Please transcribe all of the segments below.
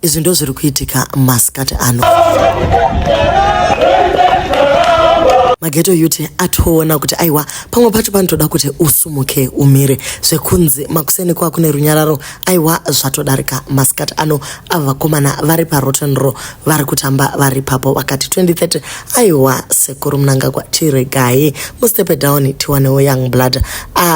Izvi ndo zviri kuitika masikati ano. Mageto youth atoona kuti aiwa, pamwe pacho panotoda kuti usumuke umire. Zvekunzi makuseni kwakune runyararo, aiwa, zvatodarika. Masikati ano ava vakomana vari paRotten Row vari kutamba vari papo, vakati 2030, aiwa, sekuru Mnangagwa, chiregai mustepe down tiwanewo young blood.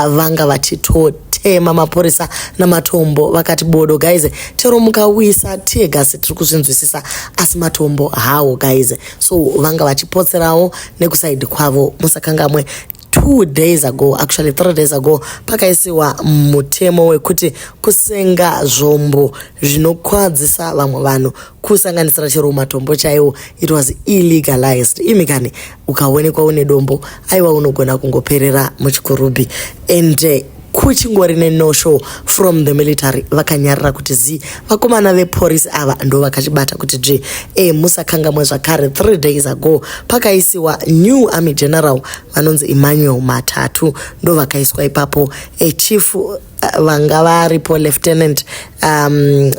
Vanga vachitotema mapurisa namatombo, vakati bodo guys, chero mukawisa tear gas tiri kuzvinzwisisa, asi matombo hawo guys. So vanga vachipotserawo nekusaidi kwavo. Musakangamwe, 2 days ago, actually 3 days ago, pakaisiwa mutemo wekuti kusenga zvombo zvinokwadzisa vamwe vanhu, kusanganisira chero matombo chaiwo, it was illegalized. Imikani ukaonekwa une dombo, aiwa, unogona kungoperera muchikurubhi. And kuchingori neno show from the military, vakanyarara kuti zi. Vakomana veporisi ava ndo vakachibata kuti dzvi. Musakangamwe zvakare, 3 days ago pakaisiwa new army general vanonzi Emmanuel Matatu, ndo vakaiswa ipapo. Chief vanga varipo, Lieutenant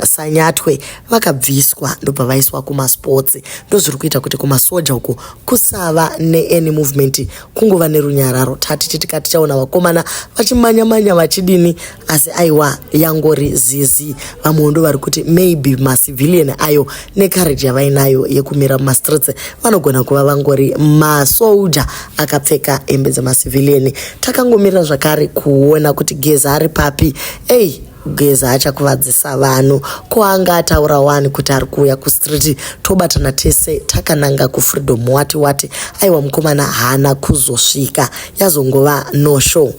Sanyatwe, vakabviswa, ndobva vaiswa kumasports. Ndo zviri kuita kuti kumasoja uku kusava neany movement, kungova nerunyararo. Tati titika tichaona vakomana vachimanya-manya vachidini, asi aiwa, yangori zizi. Vamwewo ndo vari kuti maybe macivilian ayo necourage yavainayo yekumira mumastreets vanogona kuva vangori masoja akapfeka hembe dzemacivilian. Takangomirira zvakare kuona kuti Geza ari papi. Ei, Geza achakuvadzisa vanhu. Ko anga ataura wani kuti ari kuuya kustreet, tobatana tese takananga kufreedom, wati wati. Aiwa, mukomana haana kuzosvika, yazongova no show.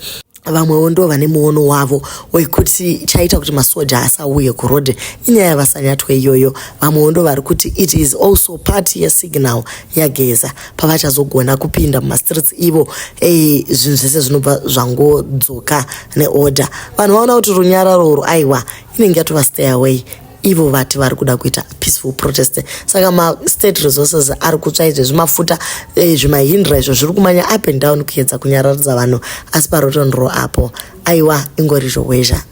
Vamwewo ndo vane muono wavo wekuti chaita kuti masoja asauye kurodhi inyaya yavaSanyatwe iyoyo. Vamwewo ndo vari kuti it is also part yesignal yaGeza, pavachazogona kupinda mumastreets ivo, zvinhu zvese zvinobva zvangodzoka neorder. Vanhu vaona kuti runyararo urwu, aiwa, inenge yatova stay away. Ivo vati vari kuda kuita peaceful protest, saka mastate resources ari kutsva izvezvi, mafuta, zvimahindra izvo zviri kumanya up and down kuedza kunyararidza vanhu, asi paRotten Row apo, aiwa, ingori zvohwezha.